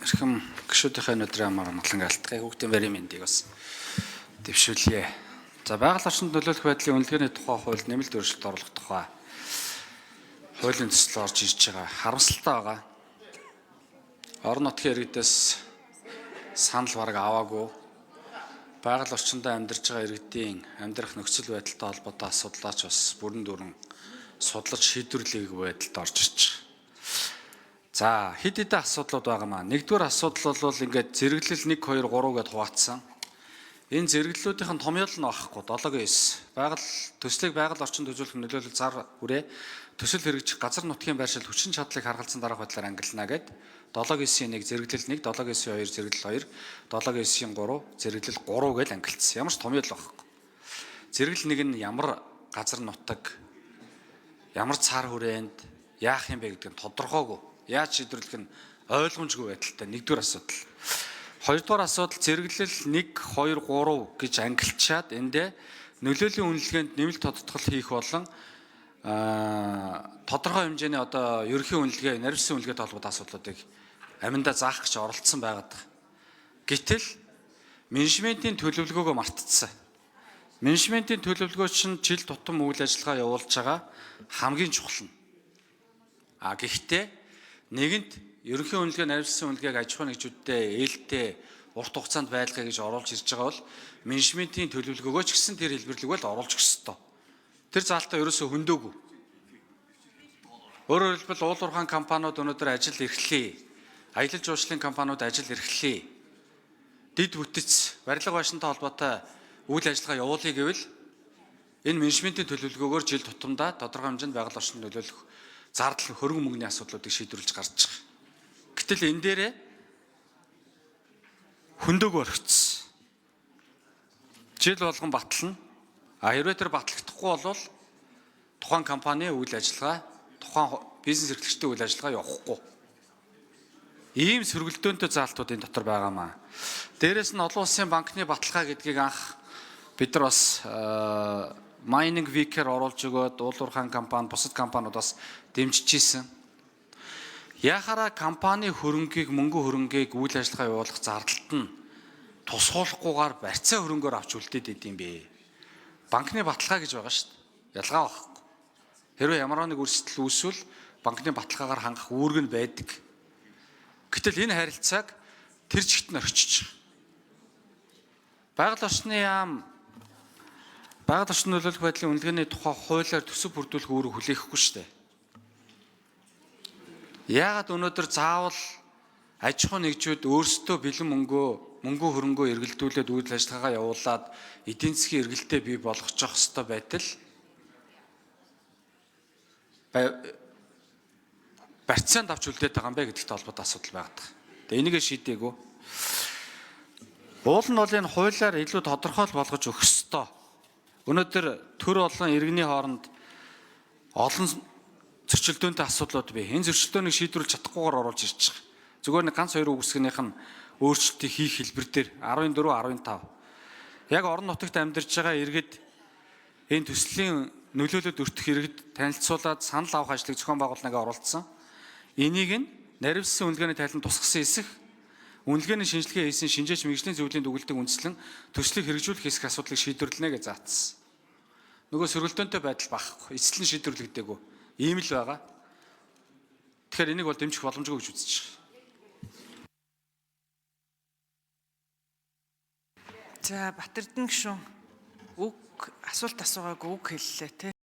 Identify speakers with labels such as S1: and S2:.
S1: Эрхэм гишүүдийнхээ өнөөдрийн амар амгалан алтгай хүүхдийн байрын мэндийг бас дэвшүүлье. За, байгаль орчинд нөлөөлөх байдлын үнэлгээний тухай хуульд нэмэлт өөрчлөлт оруулах тухай хуулийн төсөл орж ирж байгаа. Харамсалтай байгаа. Орон нутгийн иргэдээс санал бараг аваагүй. Байгаль орчиндөө амьдарч байгаа иргэдийн амьдрах нөхцөл байдалтай холбоотой асуудлаач бас бүрэн дүүрэн судлаж шийдвэрлэегүй байдалд орж ирж байгаа. За, хэд хэдэн асуудлууд байгаа маа. Нэгдүгээр асуудал бол ингээд зэрэглэл 1 2 3 гэд хуваацсан. Энэ зэрэглэлүүдийн томьёол нь байхгүй 7-9. Байгаль төслийг байгаль орчинд үзүүлэх нөлөөлөл зар хүрээ төсөл хэрэгжих газар нутгийн байршил, хүчин чадлыг харгалзан дараах байдлаар ангилна гэд 7-9-ийн 1 зэрэглэл 1, 7-9-ийн 2 зэрэглэл 2, 7-9-ийн 3 зэрэглэл 3 гэж ангилсан. Ямар ч томьёол байхгүй. Зэрэглэл 1 нь ямар газар нутаг, ямар цар хүрээнд яах юм бэ гэдэг нь тодорхойгүй. Яаж шийдвэрлэх нь ойлгомжгүй байдалтай нэгдүгээр асуудал. Хоёрдугаар асуудал, зэрэглэл 1 2 3 гэж ангилчаад эндээ нөлөөлийн үнэлгээнд нэмэлт тодотгол хийх болон тодорхой хэмжээний одоо ерөнхий үнэлгээ, наривчлсан үнэлгээтэй холбоотой асуудлуудыг аминдаа заах гэж оролдсон байгаад байгаа. Гэтэл менежментийн төлөвлөгөөгөө мартцсан. Менежментийн төлөвлөгөө чинь жил тутам үйл ажиллагаа явуулж байгаа хамгийн чухал нь. А гэхдээ нэгэнт ерөнхий үнэлгээ, наривчлсан үнэлгээг аж ахуйн нэгжүүддээ ээлтэй урт хугацаанд байлгая гэж оруулж ирж байгаа бол менежментийн төлөвлөгөөгөө ч гэсэн тэр хэлбэрлэгөө л оруулж өгөх ёстой. Тэр заалтаа ерөөсөө хөндөөгүй. Өөрөөр хэлбэл, уул уурхайн компаниуд өнөөдөр ажил эрхлэе. Аялал жуулчлалын компаниуд ажил эрхлэе. Дэд бүтэц, барилга байшинтай холбоотой үйл ажиллагаа явуулъя гэвэл энэ менежментийн төлөвлөгөөгөөр жил тутамдаа тодорхой хэмжээнд байгаль орчинд нөлөөлөх зардал, хөрөнгө мөнгөний асуудлуудыг шийдвэрлэж гарч байгаа. Гэтэл энэ дээрээ хөндөг орхисон. Жил болгон батлана. А хэрвээ тэр батлагдахгүй бол тухайн компани үйл ажиллагаа, тухайн бизнес эрхлэгчдийн үйл ажиллагаа явахгүй. Ийм сөргөлдөөнтэй заалтууд энэ дотор байгаамаа. Дээрээс нь олон улсын банкны баталгаа гэдгийг анх бид нар бас mining week-ээр оруулж өгөөд уул уурхайн компани, бусад компаниуд бас дэмжиж ийсэн. Яхаараа компани хөрөнгийг, мөнгө хөрөнгийг үйл ажиллагаа явуулах зардалт нь тусгуулахгүйгээр барьцаа хөрөнгөөр авч үлдээд идэм бэ? Банкны баталгаа гэж байгаа шүү дээ. Ялгаа байхгүй. Хэрвээ ямар нэг өрсөлдөл үүсвэл банкны баталгаагаар хангах үүрэг нь байдаг. Гэтэл энэ харилцааг тэр чигт нь орчиж байгаа. Байгаль орчны яам байгаль орчин нөлөөлөх байдлын үнэлгээний тухай хуулиар төсөв бүрдүүлэх үүрэг хүлээхгүй шүү дээ. Яагаад өнөөдөр заавал аж ахуйн нэгжүүд өөрсдөө бэлэн мөнгө хөрөнгөө эргэлдүүлээд үйл ажиллагаагаа явуулаад эдийн засгийн эргэлтээ бий болгочих ёстой байтал барьцаанд авч үлдээд байгаа юм бэ гэдэгтэй холбоотой асуудал байгаад байгаа. Тэгээ энийгээ шийдээгүй. Уул нь бол энэ хуулиар илүү тодорхой болгож өгөх ёстой. Өнөөдөр төр болон иргэний хооронд олон зөрчилдөөнтэй асуудлууд бий. Энэ зөрчилдөөнийг шийдвэрлэж чадахгүйгээр оруулж ирж байгаа. Зүгээр нэг ганц хоёр үгсгнийх нь өөрчлөлтийг хийх хэлбэр дээр 14 15. Яг орон нутагт амьдарч байгаа иргэд, энэ төслийн нөлөөлөлд өртөх иргэд танилцуулаад санал авах ажлыг зохион байгуулнага оролцсон. Энийг нь наривчлсан үнэлгээний тайлан тусгасан хэсэг, үнэлгээний шинжилгээ хийсэн шинжээч мэргэжлийн зөвлөлийн дүгэлтийг үндэслэн төслийг хэрэгжүүлэх хэсэг асуудлыг шийдвэрлэнэ гэж заасан. Нөгөө сөргөлдөөнтэй байдал байхгүй. Эцэслэн шийдвэрлэгдээгүй. Ийм л байгаа. Тэгэхээр энийг бол дэмжих боломжгүй гэж үзэж байгаа.
S2: За, Батэрдэн гишүүн үг асуулт асуугаагүй үг хэллээ те.